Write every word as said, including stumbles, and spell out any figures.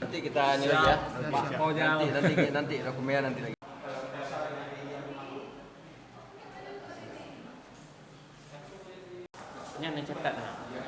Nanti kita ini lagi ya. Pak, nanti, nanti, nanti dokumen nanti lagi. Nyan neucatat nah.